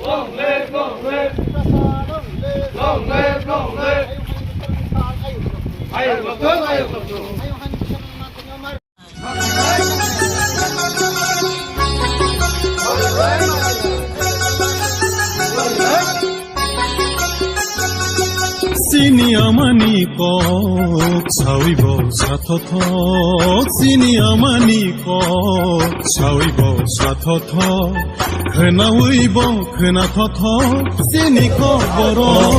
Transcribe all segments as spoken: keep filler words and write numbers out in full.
Long live, long live. Long live, long live. Ayuk Lotun, Ayuk Lotun. Chini amani kok sawi bo sathothok, chini amani kok sawi bo sathothok, khwnawi bo khwnathothok, chini kok borok.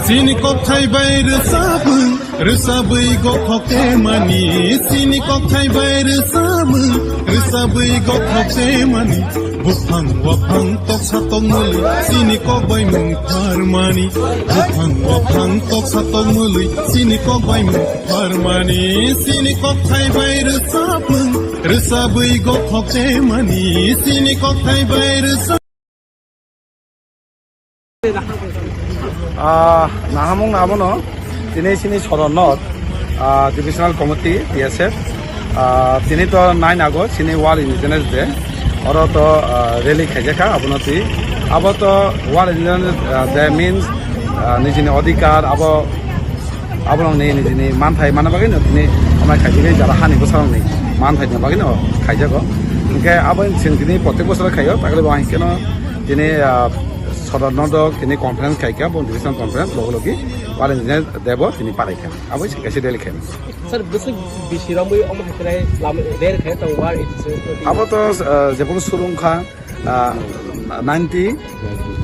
Chini kokthai bai rwchapmung, rwchapwi gothok temani. Chini kokthai bai rwchapmung, rwchapwi gothok temani. Buphang waphang toksa tongmwlwi, chini kok bai mung pharmani. Buphang waphang toksa tongmwlwi, chini kok bai mung pharmani. Chini kokthai bai rwchapmung, rwchapwi gothok temani. Chini kokthai bai rwchap Ah, nahamung abono, tini chini Soronot, ah, Divisional Committee, T S F, ah, tini to nine August, chini World Indigenous Day, oro to, ah, rally khaijakha, abono twi, abo to World Indigenous, ah, Day means, ah, nijini odhikar, abo, abo nang ni nijini manthai mana bagwi no tini amai khaijagwi jara hani bwsarok ni manthai ni bagwi no khaijago. Hinkhe abo chwng tini protek bosor khaio, takle bo hinkhe no tini, ah, Soronot tini conference khaikha, bo division conference, logi logi World Indigenous Day bo tini palaikha. Abo se kaisa rally khaimani. Sir, bwswk bisi romwi omo hai khe lam rare khe tong war it is. Abo to, ah, jephuru surung kha, ah, ninety,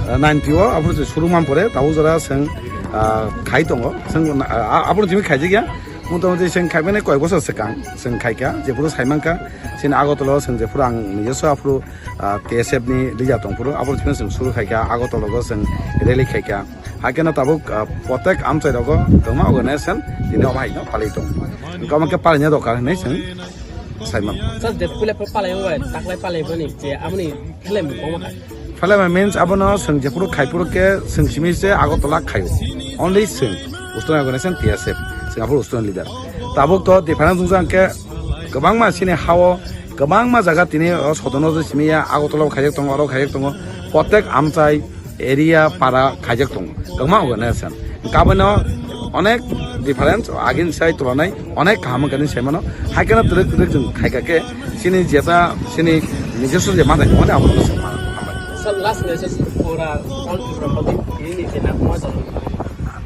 ah, ninety o, aphuru se surung man pore, tabuk jora chwng, ah, khai tongo. Chwng, ah, aphuru jimi khaijak ya. Motamoti chwng khaimani koi bosor swkang chwng khaikha, jephuru saimankha, chini Agartala o chwng jephuru ang nijoswa aphuru, ah, T S F ni leader tongphuru, aphuru chwng suru khaikha, Agartala o chwng rally khaikha. Haikhe no tabuk, ah, protek amchai rogo kwbangma organization tini omo hai no palai tongo. Hinkhe omo khe palaina dorkar hinwi chwng saiman. Sir, je pule pale palai bai, taklai palai bani je amoni khelem boma hai. Phalema means abono chwng jephuru khaiphuru khe chwng simi se Agartala khaio. Only chwng Western organization T S F, chwng aphuru Western leader. Tabuk to difference wngkha hwnkhe kwbangma chini hao kwbangma jaga tini o Soronot simi ya Agartala o khaijak tongo, oro khaijak tongo. Protek amchai area para khaijak tongo. Kwbangma organization. Kabano onek difference, agin sai tulanai onek kaham wngkha ni saimano. Haikhe no twrwk twrwk chwng khaikha khe chini jeta chini nijoswa je manthai tongmani abo no chwng mano. Hambai. Sir, last message for, uh, all Tripura public, ini ni je na koma chalo.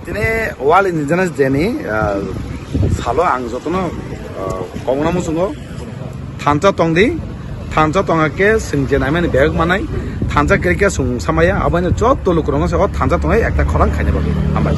Tini World Indigenous Day ni, ah, salo ang jotono, ah, kobongno muchungo. Thansa tongdi, thansa tongkha khe chwng je naimani bebak manai, thansa kwrwi khe chwng samaya, abono joto lukurokno se o thansa tongwi ekta khorang khaina bagwi. Hambai.